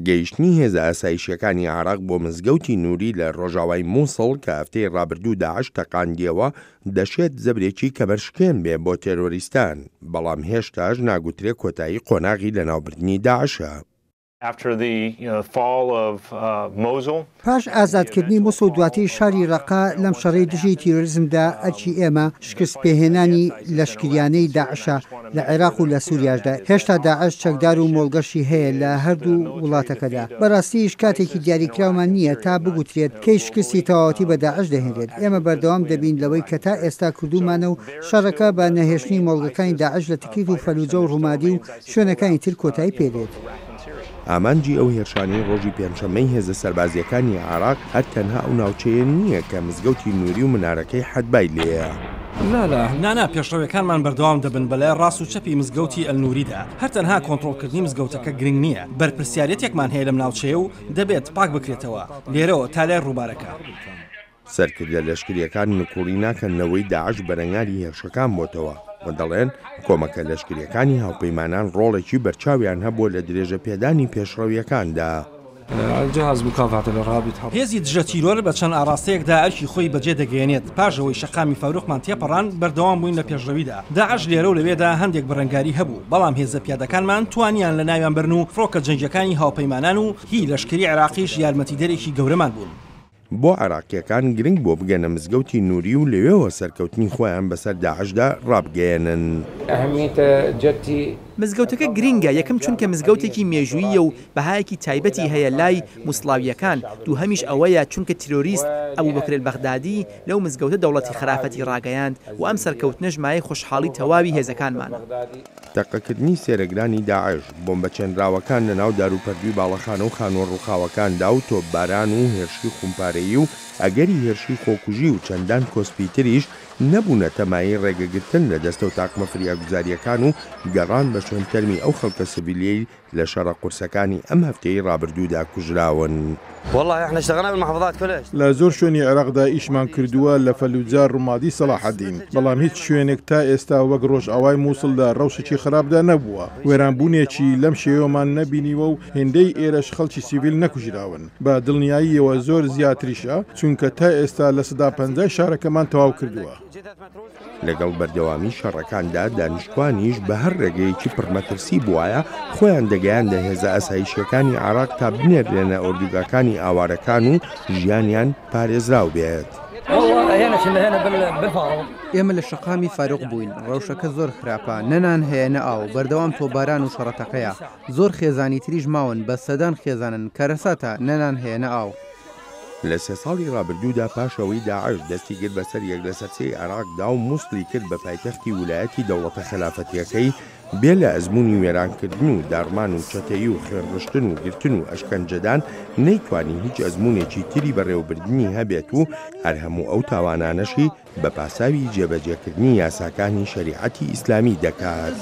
گەیشتنی هێزە ئاسایشییەکانی عێراق بۆ مزگەوتی نوری لە ڕۆژاوای موسڵ کە هەفتەی ڕابردوو داعش تەقاندیەوە، دەشێت زەبرێکی کەمەرشکێن بێ بۆ تێرۆریستان، بەڵام هێشتاش ناگوترێ کۆتایی قۆناغی لەناوبردنی داعشە. پاش ئازادکردنی موسڵ و دواتریش شاری ڕەققە لەم شەڕەی دژی تیرۆریزمدا ئەرکی ئێمە شکستپێهێنانی لەشکریانەی داعشە لە عێراق و لە سوریاشدا، هێشتا داعش چەکدار و مۆڵگەشی هەیە لە هەردوو وڵاتەکەدا. بەڕاستیش کاتێکی دیاریکراومان نییە تا بگوترێت کەی شکستی تەواوەتی بە داعش دەهێنرێت. ئێمە بەردەوام دەبین لەوەی کە تا ئێستا کردوومانە و شەڕەکە بە نەهێشتنی مۆڵگەکانی داعش لە تکریت و فەلوجە و ڕومادی و شوێنەکانی تر کۆتایی پێدێت. ئامانجی ئەو هێرشانەی ڕۆژی پێنجشەممەی هێزە سەربازییەکانی عێراق هەر تەنها ئەو ناوچەیە نییە کە مزگەوتی نوری و منارەکەی حەدبای لێیە. نا نا، پێشڕەویەکانمان بەردەوام دەبن بەلای ڕاست و چەپی مزگەوتی ئەلنوریدا، هەر تەنها کۆنتڕۆڵکردنی مزگەوتەکە گرنگ نییە، بەرپرسیارێتێکمان هەیە لەم ناوچەیە و دەبێت پاک بکرێتەوە، لێرەوە تا لای ڕووبارەکە. سەرکردە لەشکرییەکان نکوڵی ناکەن لەوەی داعش بەرەنگاری هێرشەکان بۆتەوە و دەڵێن، کۆمەکە لەشکرییەکانی هاوپەیمانان ڕۆڵێکی بەرچاویان هەبووە لە درێژەپێدانی پێشڕەوییەکاندا. هێزی دژە تیرۆر بە چەند ئاڕاستەیەکدا ئەرکی خۆی بەجێ دەگەیەنێت، پاش ئەوەی شەقامی فاروقمان تێپەڕاند بەردەوام بووین لە پێشڕەویدا، داعش لێرە و لەوێدا هەندێک بەرەنگاری هەبوو، بەڵام هێزە پیادەکانمان توانیان لەناویان بەرن و فڕۆکە جەنگییەکانی هاوپەیمانان و هی لەشکری عێراقیش یارمەتیدەرێکی گەورەمان بوون. بۆ عێراقییەکان گرنگ بووە بگەنە مزگەوتی نوری و لەوێوە سەرکەوتنی خۆیان بەسەر داعشدا ڕابگەیەنن. مزگەوتەکە گرنگە، یەکەم چونکە مزگەوتێکی مێژووییە و بەهایەکی تایبەتی هەیە لای موسڵاوییەکان، دووهەمیش ئەوەیە چونکە تیرۆریست، ئەبوبەکر ئەلبەغدادی، لەو مزگەوتە دەوڵەتی خەلافەتی ڕاگەیاند و ئەم سەرکەوتنەش مایەی خۆشحاڵی تەواوی هێزەکانمانە. تەقەکردنی سێرەگرانی داعش، بۆمبە چێنراوەکان لە ناو داروپەردووی باڵەخانە و خانووە ڕووخاوەکاندا و تۆپباران و هێرشی خومپارەیی و ئەگەری هێرشی خۆکوژی و چەندان کۆسپی تریش نەبوونەتە مایەی ڕێگەگرتن لە دەستە و تاقمە فریاگوزارییەکان و گەڕان بە شوێن تەرمی ئەو خەڵکە سڤیلەی لە شەڕە قورسەکانی ئەم هەفتەیەی ڕابردوودا کوژراون. لە زۆر شوێنی عێراقدا ئیشمان کردووە، لە فەلوجە، ڕومادی، سەڵاحەدین، بەڵام هیچ شوێنێک تا ئێستا وەک ڕۆژئاوای موسڵ لە ڕەوشێکی خراپدا نەبووە، وێرانبوونێکی لەم شێوەمان نەبینیوە و هێندەی ئێرەش خەڵکی سیڤیل نەکوژراون، بە دڵنیاییەوە زۆر زیاتریشە، چونکە تا ئێستا لە سەدا پەنجای شارەکەمان تەواو کردووە. لەگەڵ بەردەوامی شەڕەکاندا دانیشتوانیش بە هەر ڕێگەیەکی پڕمەترسی بوایە خۆیان دەگەیاندە هێزە ئاسایشیەکانی عێراق تا بنێررێنە ئۆردوگاکانی ئاوارەکان و ژیانیان پارێزراو بێت. ئێمە لە شەقامی فاروق بووین، ڕەوشەکە زۆر خراپە، نە نان هەیە نە ئاو، بەردەوام تۆپباران و شەڕەتەقەیە، زۆر خێزانی تریش ماون، بە سەدان خێزانن، کارەساتە، نە نان هەیە نە ئاو. لە سێ ساڵی ڕابردوودا پاش ئەوەی داعش دەستی گرت بەسەر یەک لەسەر سێی عێراقدا و موسڵی کرد بە پایتەختی ولایەتی دەوڵەتە خەلافەتیەکەی، بێ لە ئەزموونی وێرانکردن و داڕمان و چەتەیی و خوێنڕشتن و گرتن و ئەشکەنجەدان نەیتوانی هیچ ئەزموونێکی تری بەڕێوەبردنی هەبێت و هەر هەموو ئەو تاوانانەشی بە پاساوی جێبەجێکردنی یاساکانی شەریعەتی ئیسلامی دەکات.